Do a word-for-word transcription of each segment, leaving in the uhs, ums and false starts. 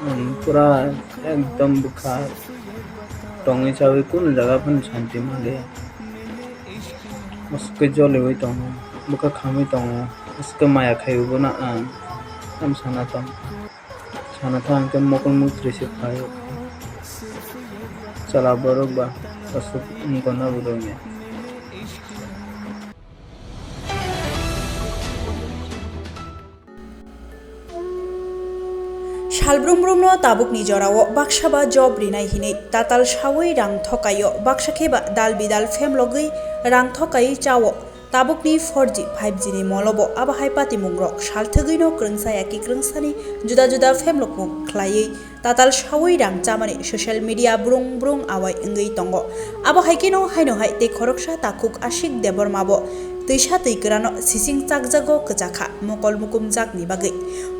Ang pura ekdom bwkha tongwi chawi kunu jaga phano santi manliya. Aswk khe joliwi tongo, bwkha khamwi tongo, aswk khe maya khaiwi bono ang. Tamo sana tong, sana thang khe mokol muktrwi se phaio. Chwla borok ba aswk wngkha na borokni. Salbrum brumno tabukni jorao baksa ba job rinai hinwi tatal sawi rang thokaio, baksa khe ba dal bidal phemlogwi rang thokai chao. Tabukni four G, five G ni molo bo abo hai patimungrok salthwgwino kwrwngsa ya ki kwrwngsani juda juda phemlokmung khlaiwi tatal sawi rang chamani social media brung brung awai wngwi tongo. Abo hai kheno haino hai tei khoroksa takhuk Ashik Debbarma bo twisa twi kwrano sising chakjago kwchakha mokol mukumjakni bagwi.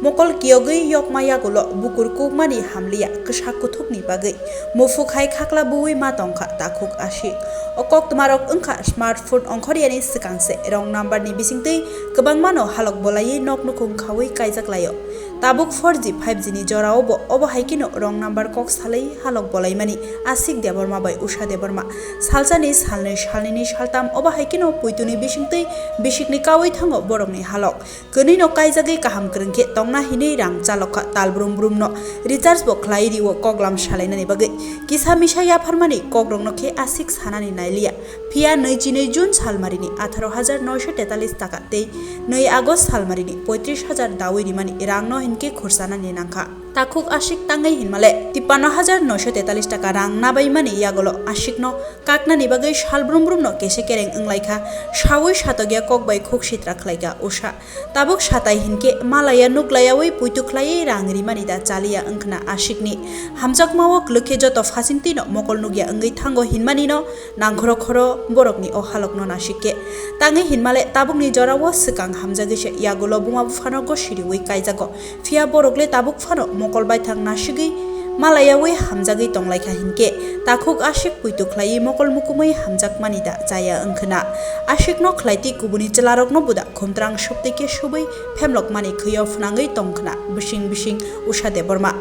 Mokol kiyogwi yokma yagulo bukur kukmani hamliya kwsa kuthukni bagwi muphuk hai khakla buwi ma tongkha takhuk Ashik. O koktwmarok wngkha smartphone ongkhoriyani swkang se wrong number ni bisingtwi kwbangmano halok bolaiwi nok nukhung khawi kaijak laio. Tabuk four G, five G ni jorao bo obo hai kheno wrong number kok salwi halok bolaimani Ashik Debbarma bai Usha Debbarma. Salsani, salnwi, salnwini, saltam obo hai kheno puituni bisingtwi bisikni kawi thango borokni halok. Kwnwino kaijagwi kaham kwrwng khe tongna hinwi rang chalokha tal brum brumno recharge bo khlai rio koklam salainani bagwi. Kisa misa yapharmani kokrokno khe Ashik sanani nailiya. Phiya nui chinui June salmarini atharo hajar noisho tetalis taka tei nui August salmarini poitris hajar dawi rimani rangno hinkhe khursanani nangkha. Takhuk Ashik tangwi hinmale tippanno hajar noisho tetalis taka rang nabaimani yagolo Ashikno kaknani bagwi sal brum brumno kese kereng wnglaikha, sawi satokya kok bai khuk sitra khlaikha Usha. Tabuk satai hinkhe malaya nuklayawi puitu khlaiwi rang rimani da chaliya wngkhna Ashikni. Hamjakmao kwlwkhe joto phasingtwino mokol nukya wngwi thango hinmanino nangkhoro khoro borokni o halokno nasikkhe. Tangwi hinmale tabukni jorao swkang hamjagwise yagulo buma buphano gosiriwi kaijago. Phiya borokle tabuk phano mokol baithang nasigwi malayawi hamjagwi tonglaikha hinkhe, takhuk Ashik puitu khlaiwi mokol mukumwi hamjakmani da chaya wngkhna. Ashikno khlaitwi kubuni chwlarokno buda khumtrang soptwi khe subwi phemlokmani khwio phwnangwi tongkhna bising bising Usha Debbarma.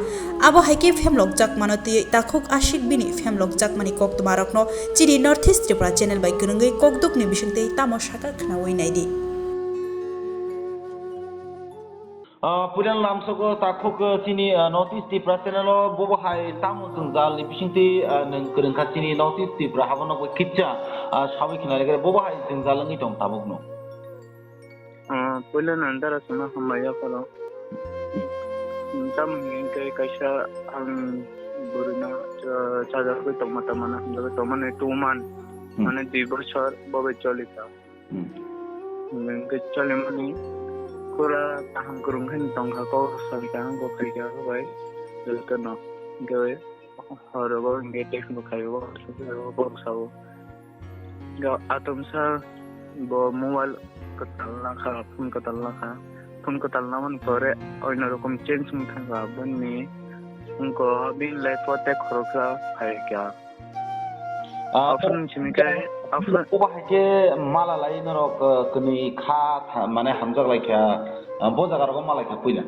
Abo hai khe phemlokjakmano twiwi takhuk Ashik bini phemlokjakmani koktwmarokno chini North East Tripura channel bai kwrwngwi kokdukni bisingtwi tamo saka khnaui naidi. Ah, puila lamsogo takhuk, ah, chini, ah, North East Tripura channel o bobo hai tamo jwngjal ni bisingtwi, ah, nwng kwrwngkha chini North East Tripura habo nokbo kitsa, ah, sawi khna lekre bobo hai jwngjal wngwi tong tabukno. Ah, puila nang dara songno hambai yapharo. Tamo hinkhe kaisa ang bwrwino cha-, chajakgwi tongma tongmani hamjakgwi tongmani two month, Hmm. mane dui bosor bobai cholikha. Hmm. Hwnkhe cholimani pura kaham kwrwng khe tongkha, kok sawi kaham kok khaikha bai jotono. Hwnkhe horo bo hwnkhe text bo khaio, borok sao. Hwnkhe atomsa bo mobile kwtal nakha, phone kwtal nakha. Phone kwtal namani pore oino rokom change wng thangkha bini wngkha bini life o tei khoroksa phaikha. Ah, After simi khe, after obo hai khe mala lai norok, ah, kwnwi kha tha-, mane hamjak lai kha, ah, bo jaga rogo malai kha puila.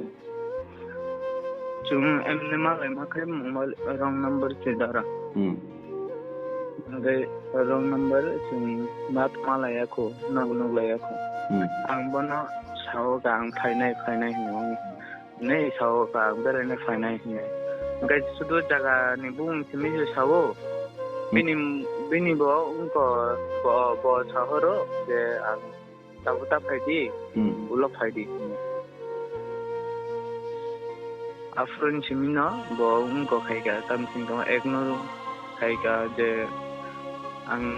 Chwng emne malai ma khe mobile wrong number se dara. Hmm. Hwnkhe wrong number chwng mat malai ya kho, nog nog lai ya kho. Hmm. Ang bono sao ka ang phainai, phainai hinwi. Nei sao ka ang beraina phainai hinwi. Hwnkhe sudu jaga ni bumung simi se sao. Hmm. Bini, bini bo wngkha bo, bo sahoro je ang tabuk ta phaidi, Hmm. ulo phaidi hinwi. Aphuru ni simi no bo wngkha khaikha, tamsing tongma ignore khaikha je ang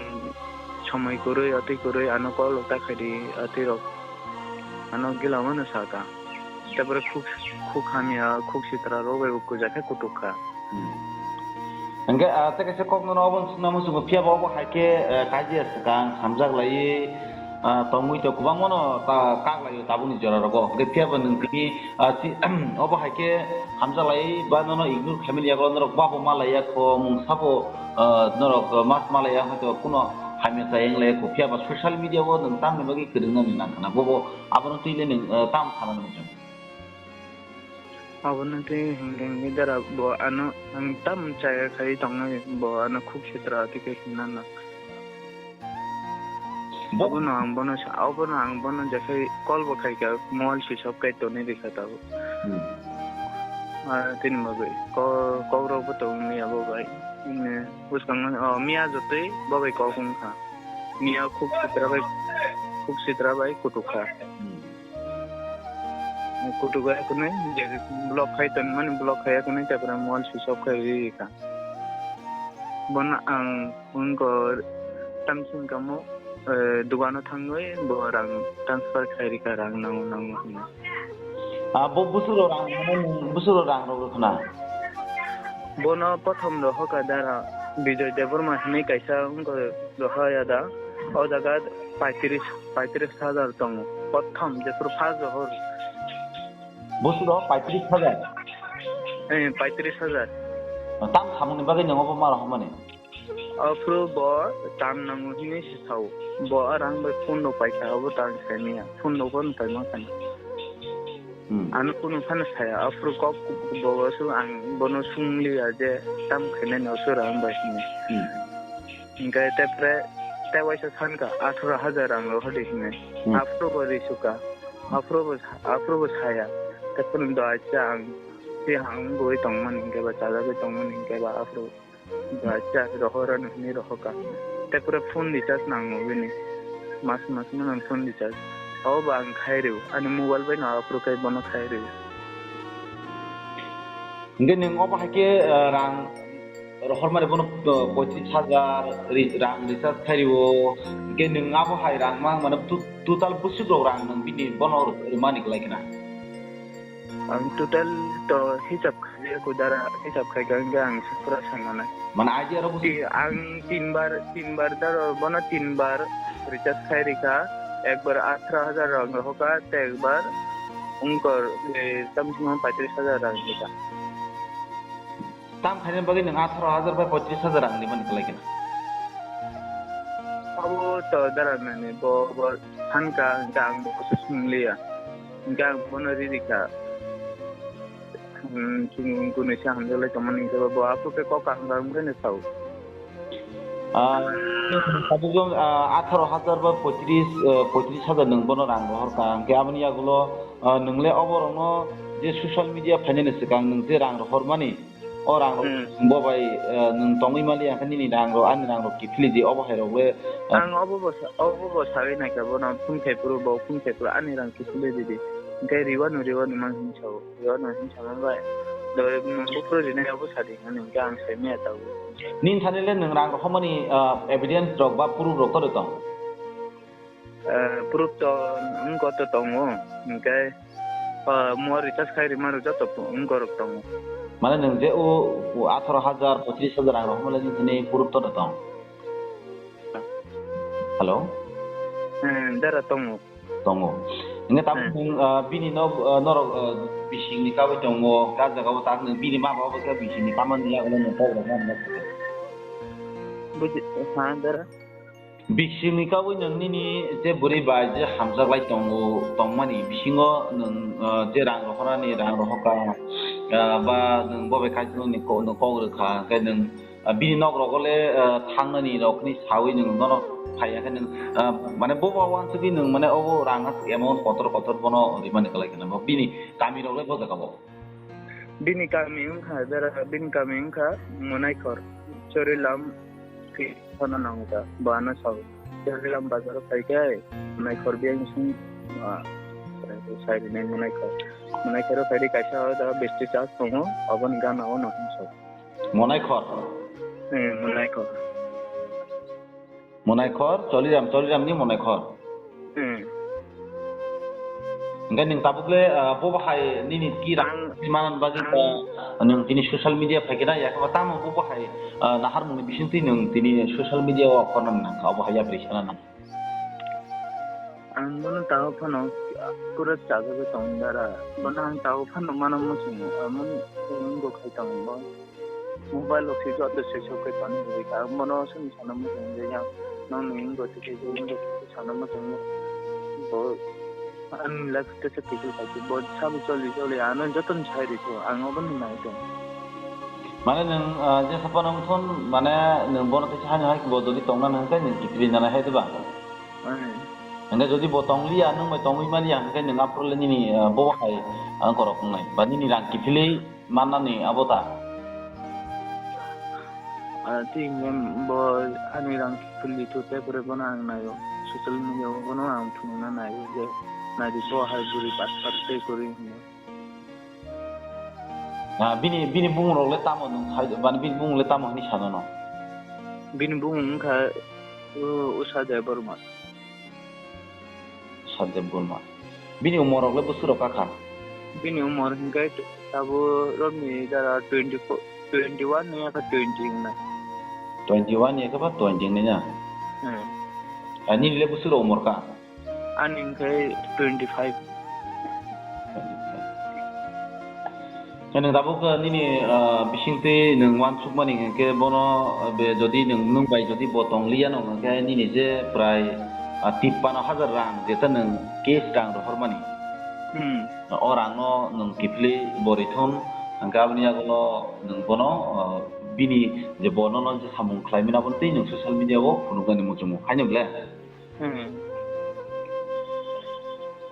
somoi kwrwi, atwi kwrwi ano call ta khaidi, atwi rok ano gila mano saka. Tabore khuk, khuk hamya, khuk sitra rok bai bo kwja khe kutuk kha. Hmm. Hwnkhe, ah, tei kaisa kok nono obo swngna muchungo, phiya bo obo hai khe, eh, kaijia swkang hamjak laiwi, ah, tongwi to kwbangma no ta kak laio tabukni jora rogo. Hwnkhe phiya bo nwng tini, ah, chi-, obo hai khe hamjak laiwi ba nono ignore khaimani yago norok ba bo ma laiya kho, mung sabo, ah, norok mas ma laiya, hoito kuno hamya chayeng laiya kho. Phiya ba social media o nwng tamni bagwi kwrwng nani nang khna, bobo abono twi le nwng, ah, tam sanani muchung. Abono tei hwnkhe hwnkhe dara bo ano ang tam chaya khai tongnai, bo ano khuk sitra tei khe hinana. Bo- Abono ang bono sa-, abono ang bono jekhai call bo khaikha, mobile switch off khai tonwi rikha tabuk. Hmm. Ah, tini bagwi ko-, kokrok bo tongni abo bai. Ini bwskango, oh, miya jotwi bo bai kok wngkha. Miya khuk sitra bai, khuk sitra bai kutukha. Hmm. Kutugo ekhonwi je block khai tonmani, block khai ekhonwi, tarpore mobile switch off khai rikha. Bono ang wngkha tamsing kamo, eh, dogano thangwi bo rang transfer khai rikha, rang nango, nango hwnwi. Ah, bo busuro rang, busuro rang rok rwkhwna? Bono prothom rohorkha dara Bijoy Debbarma hwnwi kaisa wngkha rohorya da. O jaga paitris, paitris hajar tongo. Prothom jephuru first rohor. Busuro paitris hajar? Eh, paitris hajar. Tam samungni bagwi nwngo bo ma rohormani? Aphuru bo tam nango hwnwi se sao. Bo a rang bai phone rok paikha, abo ta ang saimanya. Phone rok bo paima khani. Hmm. Ano kunu phano saya. Aphuru kok bo su ang bono sungliya je tam khainani oso rang bai hwnwi. Hmm. Hingke tepre tei waisa sanka atharo hajar rang rohordi hwnwi. Hmm. Aphuru bo risuka. Aphuru bo, aphuru bo saya. Tepre do acha ang si hang goi tongmani hingke ba chajagoi tongmani hingke ba aphuru. Ba, charge rohorano hwnwi rohorkha. Tei pura phone recharge nango bini. Mas mas mano phone recharge. Obo ang khai rw. Ani mobile bai no aphuru khai bono khai rw. Hingke nwng obo hai khe, eh, rang rohormani bono, eh, poitris hajar ri-, rang recharge khai rw. Hingke nwng abo hai rang ma, mane tu-, total bwswk rok rang nwng bini bono rwmani kwlai khna? Ang total to hisab khaijak, dara hisab khaikha hwnkhe ang pura sananai. Mane idea rok busi- Ti-, ang tinbar, tinbar daro bono tinbar recharge khai rikha, ekbar atharo hajar rang rohorkha, tei ekbar wngkor, eh, tamsimo paitris hajar rang rikha. Tam khaina bagwi nwng atharo hajar bai poitris hajar rang rimani kwlai kheno. Abo to dara nani bo, bo sankha, hwnkhe ang bo kusu swngliya. Hwnkhe ang bono riri kha. Hmm, chwng kunui se hamjaklai tongmani hwnkhe bo, bo aphuru khe kok kaham kaham khe no sao. Ah, tabuk jong, ah, atharo hajar ba poitris, ah, poitris hajar nwng bono rang rohor kha. Hwnkhe aboni yagulo, ah, nwng le obo rokno je social media phainani swkang nwng je rang rohor mani, o rang rok Hmm. bo bai, ah, nwng tongwi mali, hwnkhe nini rang rok, ani rang rok kiphilwi di, obo hai rok le, ah, Ang obo bo sa-, obo bo sawi naikha bono, phone khai phuru bo, phone khai phuru ani rang kiphilwi di di. Hwnkhe riwano, riwano mang hinwi sao. Riwano hinwi sama bai. Doi nwng buphuru rinai obo sadi. Ani hwnkhe ang saimaya tabuk. Nini thani le nwng rang rohormani, ah, evidence rok ba proof rok to tong? Eh, proof to wngkha to tongo. Hwnkhe, ah, mo recharge khai rima rok joto wngkha rok tongo. Mane nwng je o, o atharo hajar, poitris hajar rang rohormani nini thani proof to tong? Hello? Eh, dara tongo. Tongo. Hingke tabuk Hmm. nwng, ah, bini no, ah, norok, ah, bisingni kabui tongo, ka jagao tak nwng bini ma baba khe bisingni kamani yagulo nwng kok rok ma rwna khe. Buji, ha, dara? Bisingni kabui nwng nini je bwrwi bai je hamjaklai tongo, tongmani bisingo nwng, ah, je rang rohorani, rang rohorkha, ah, ba nwng bo bai kaitorni ko-, nwng kok rwkha, hwnkhe nwng Ah, bini nok rogo le, ah, thangnani rok ni sawi nwng nono phai ya khe nwng, ah, mane bo ba wansugwi nwng mane obo rang aswk amount kotor kotor bono rimani kwlai kheno bo bini kami rok le bo jaga bo. Bini kami wngkha jera, bini kami wngkha Monaikhor, Chorilam, phano nangkha, bo ano sawi. Chorilam bazar o phai khe Monaikhor biyang song, ah, sai rinai Monaikhor. Monaikhor o phai di kaisa o jaga besti church tongo, oboni gana o no hinwi sawi. Monaikhor. Hmm, Monaikhor. Monaikhor, Choliram, Choliram ni Monaikhor. Hmm. Hingke nwng tabuk le, ah, bo bahai nini ki rang Ang, manan bagwi ang ba nwng tini social media phaikhe na, yakhe ba tamo bo bahai, ah, naharmung ni bisingtwi nwng tini social media o khorna nang kha, obo hai yapri sana nang. Ang bono tao phano pura chajagwi tong dara. Bono ang tao phano mano muchungo, amoni wngbo khai tong bo. Mobile o se joto se sok khai tong rika. Ang bono simi sana muchungo je yang nang ni wngbo tike je wngbo tike sana muchungo. Bo Ani life tesa kiphil khaikhe bo sabo choli choli ano jotono sai rikho, ang obono nai tong. Mane nwng, ah, jesa phano wngthun, mane nwng bono tesa haino hai bo jodi tongna hwnkhe nwng kiphilwi nana hai diba? Ai. Hwnkhe jodi bo tongliya, nwng bai tongwi maliya hwnkhe nwng aphuru le nini, ah, bo hai ang korok wngnai. Ba nini rang kiphilwi mannani abo ta? Ah, tei hwnkhe bo ani rang kiphilwi thu, tei pore bono ang naio. Social media o bono ang phunukna naio je naidi bo hai bwrwi pat pat tei kwrwi hwnwi. Ah, bini, bini bumung rok le tamo nwng sai, mane bini bumung le tamo hwnwi sano no? Bini bumung wngkha, uh, Usha Debbarma. Sadeb Burma. Bini umor rok le bwswk rok kakha? Bini umor hwnkhe tabuk romni jara twenty four, twenty one ni yakha twenty wngnai. Twenty one ni yakha ba twenty wngnai na? Hmm. Ah, nini le bwswk rok umor ka? Ani hwnkhe twenty five. Nwng tabuk, ah, nini, ah, bisingtwi nwng uansukmani hwnkhe bono, ah, be jodi nwng, nwng bai jodi bo tongliya no hwnkhe nini je prai, ah, tippanno hajar rang jeta nwng cash rang rohormani. Hmm. O rangno nwng kiphilwi bo rithun, hwnkhe aboni yagulo nwng bono, ah, bini je bo nono je samung khlaimani aboni twi nwng social media o phunuknani muchungo. Haino ble? Hmm.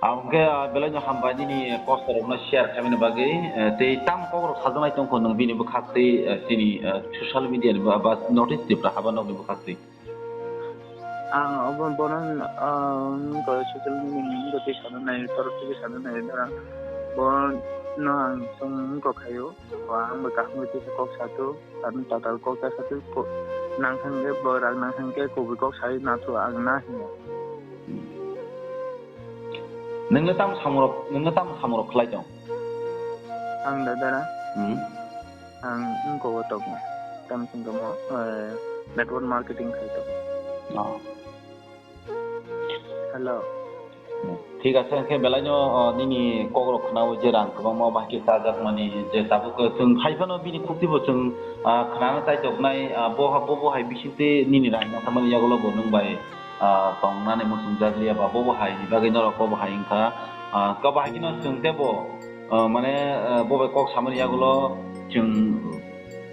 Ang hwnkhe, ah, belai no hambai nini kosto rokno share khaimani bagwi, eh, tei tam kok rok sajaknai tongkho nwng bini bwkhak tei, eh, chini, eh, social media ni ba, ba notice Tripura haba nokni bwkhak tei. Ang obo bono, ah, wngkha social media ni wngkha tei sana nai, torok tei sana nai, dara bono ang song wngkha khaio. Bo ang bai kaham bai tisa kok sato, ang tatal kok ta sato, ko-, nang thang khe bo rang nang thang khe kubui kok sai na thu ang na hinya. Nwng le tamo samung rok, nwng le tamo samung rok khlai tong? Ang da dara? Hmm. Ang wngko o tongo. Tamo sing tongmo, eh, network marketing khai tongo. Oh. Hello. Thik ase, hwnkhe belai no, o, nini kok rok khwnawi je rang kwbangma bahai khe chajakmani je tabuk chwng hai phano bini khukti bo chwng, ah, khwnana chaitok nai, ah, bo ha, bo bo hai bisingtwi nini rang ma tangmani yagulo bo nwng bai, ah, tongnani muchung jak liya ba bo bo hai ni bagwi norok bo bo hai wngkha, ah, kok bahai kheno chwng tei bo, ah, mane, ah, bo bai kok samani yagulo chwng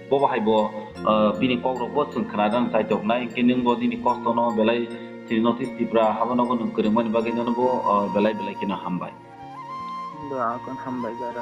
Bo bahai bo, ah, bini kok rok bo chwng khwna rang chaitok nai, hwnkhe nwng bo nini kosto no belai chini North East Tripura habo nogo nwng kwrwng mani bagwi nono bo, ah, belai belai kheno hambai. Bo akon hambai jara.